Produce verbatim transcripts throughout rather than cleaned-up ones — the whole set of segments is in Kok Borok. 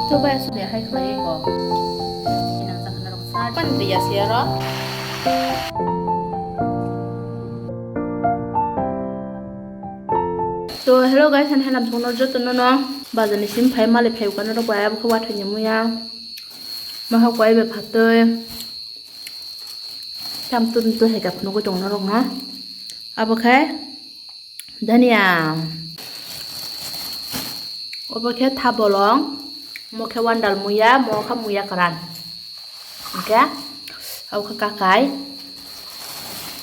To bai aswk de hai khlai ko. Inang chakna rok sa pan riya se aro. To hello guys, and hello jotono no. Bazar ni sim phai male phai ukana rok bai abo khe wathai ni muya. Maha kwai bai phatwi. Tam tum tu hai kap nugui tong norok no. Abo khe dhania. Obo khe thabolong. Mo khe wandal muya, mo khe muya kwran. Hingkhe abo khe kakai.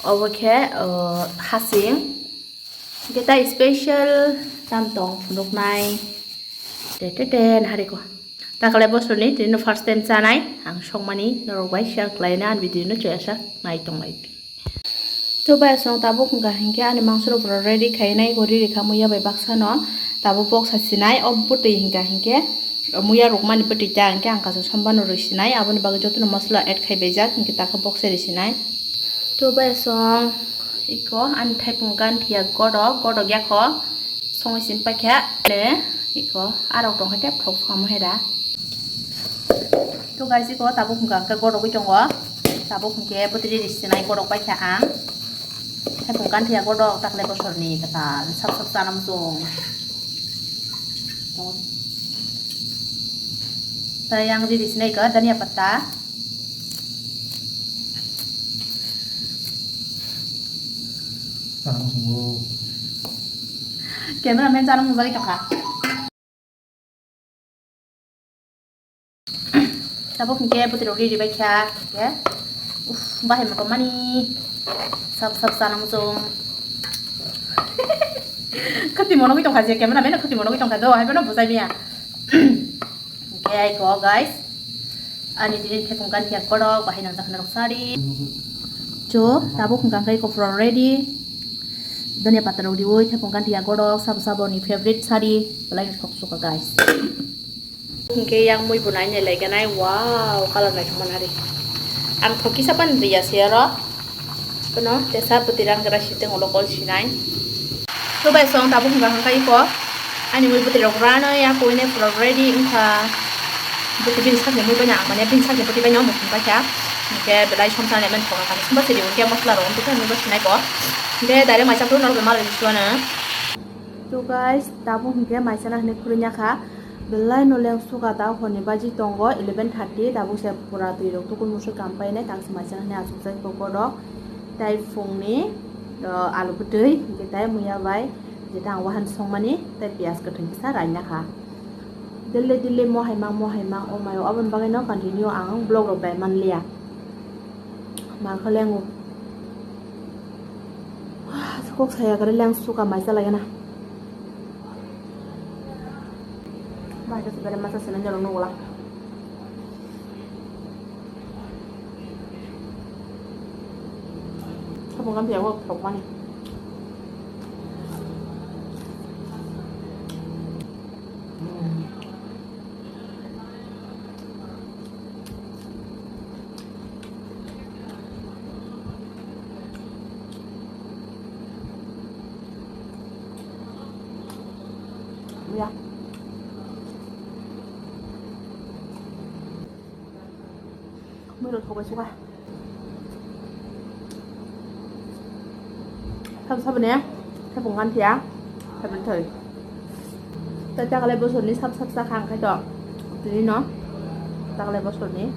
Obo khe, uh, hasing. Hingke ta special tam tong phunuknai. Te te te nahari ko. Takle bosorni tini no first time chanai. Ang songmani norok bai share khlaina ang video no choyasa nai tonglai. To bai song tabuk hingka hingke ani mangso rok ready khainai gori rikha muya bai baksa no. Tabuk box sinai o bwtwi hingka hingke muya rukmani bwtwi ta hingke ang kaisa sombano rwi sinai aboni bagwi jotono masala add khai baijak hingke takha box rwi sinai. To bai song. Iko ani thaipung ganthia godok, godok yakho songwi sin paikha le iko arok tongkha tei phok sukamo heda. To guys, iko tabuk hwnkha hwnkhe godogwi tongo, tabuk hwnkhe bwtwi ri sinai godok paikha ang. Thaipung ganthia godok takle bosorni kwtal sap sap chana muchung. Tei ang riri sinai iko dhania patta. Chana muchungo. Cameraman chana muchung bagwi tongkha. Tabuk hwnkhe bwtwi rok riri bai kha hwnkhe. Uff, bahai motom mani. Sap sap chana muchung. Khati monogwi tongkha je cameraman khati monogwi tongkha do, hai bono bujai maya. Hwnkhe aiko guys. Ani tini thepung kan khe kodok bahai nang jakna rok sari. Cho, tabuk hwnkha khe kopro ready. Dhania pata rok riwi thepung kan thia godok sabo sabo ni favorite sari belai ni thok suka guys. Hwnkhe yang mui bo nai nai lai ganai, wow, color naithok man hari. Ang thok kisa pan riya se aro. Kono tesa bwtwi rang gra si teng ulo kol sinai. To bai song tabuk hwnkha hwnkha iko. Ani mui bwtwi rok rano ya koi nai pura ready wngkha. Bwtwi bini sakni mui bai ang mane bini sakni bwtwi bai no mukung bai kha. Hwnkhe belai somsa nai men thok kha. Sumba siri hwnkhe masla rok wngkha mui bai sinai ko. Hwnkhe direct maisa phuru norok bai malai suana. To guys, tabuk hwnkhe maisana hwnwi khurui ya kha. Belai no leng suka da hwnwi baji tongo eleven thirty, tabuk se pura twi rok tukun musuk kam painai, tang se maisana hwnwi achuk jai kok godok. Tai phungni, uh, alu bwtwi, hwnkhe tai muya bai, jeta ang wahan songmani, tai piyaj kwthwng kisa raina kha. Dille dille mo hai mang, mo hai mang, o mayo, aboni bagwi no continue ang vlog rok dai man liya. Ma kha lengo. Kok saya kare leng suka mai chalai na. Bai khe sibere masa sene nyoro nugula. Sabung kan biago thok mani. Ya. Mui rok thok bai suka. Sab sab ne, sab ngan tia, sab thoi. Ta ta kale bosor ni sab sab sa khang khai to. Tini no, ta kale bosor ni.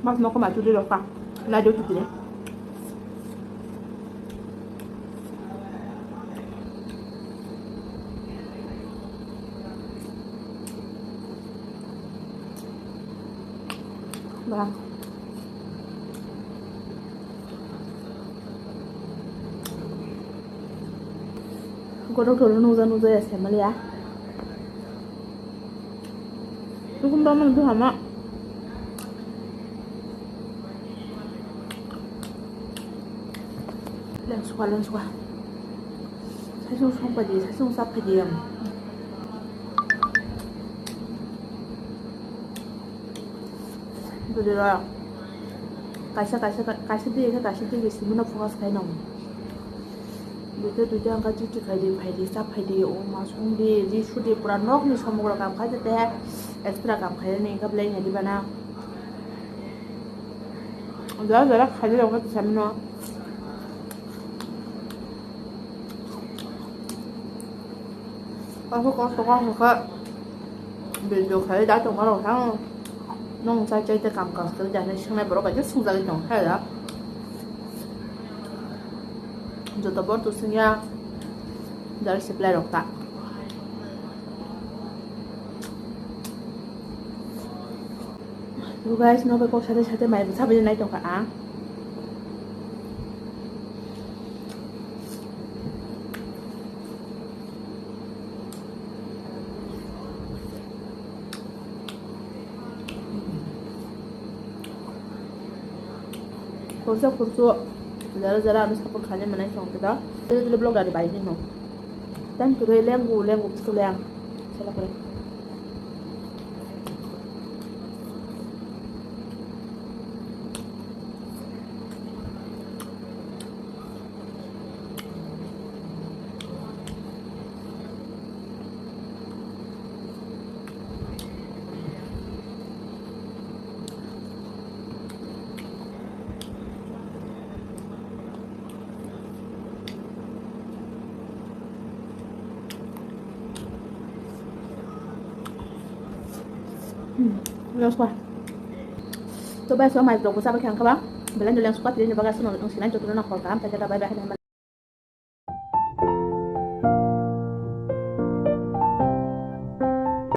Mas no koma chuli roka. Na do chuli. Ba. Godok thoro nungja nungja ya se maliya. Tukum ba mang duha ma. Leng suka, leng suka. Saichung song phaidi, saichung chap phaidi. Bwrwi rok kaisa, kaisa, kaisa di, kaisa di, simi no focus khai nang. Duita, duita wngkha, duty khaidi, phaidi, chap phaidi, o ma songdi, ri sudi, pura nokni somok rok kam khai, jete extra kam khai ni, wngkha belai hai di bana. Jora jora khaidi rok khe samino. Kaisa kosto kha hwnkhe video khlai da tongma rok thang. Nong chai chai tei kam kaam swk da hinwi swngnai borok bai khe swngjagwi tong kha da. Joto borok swngya jara supply rok ta. So guys, no bai kok sate sate mai bwsa bai nai tongkha ang. Kursa kursu jara jara ano support khaina manai song kida. Dele dele vlog dari bai ni no. Tan kure lengu lengu kusu leng. Sala kure. Hmm, lengskwa. To bai so mai vlog bo sabai khang kaba. Belai no lengskwa tini ni baga sono ang sinai jotono na khol kaham ta jada bai bai.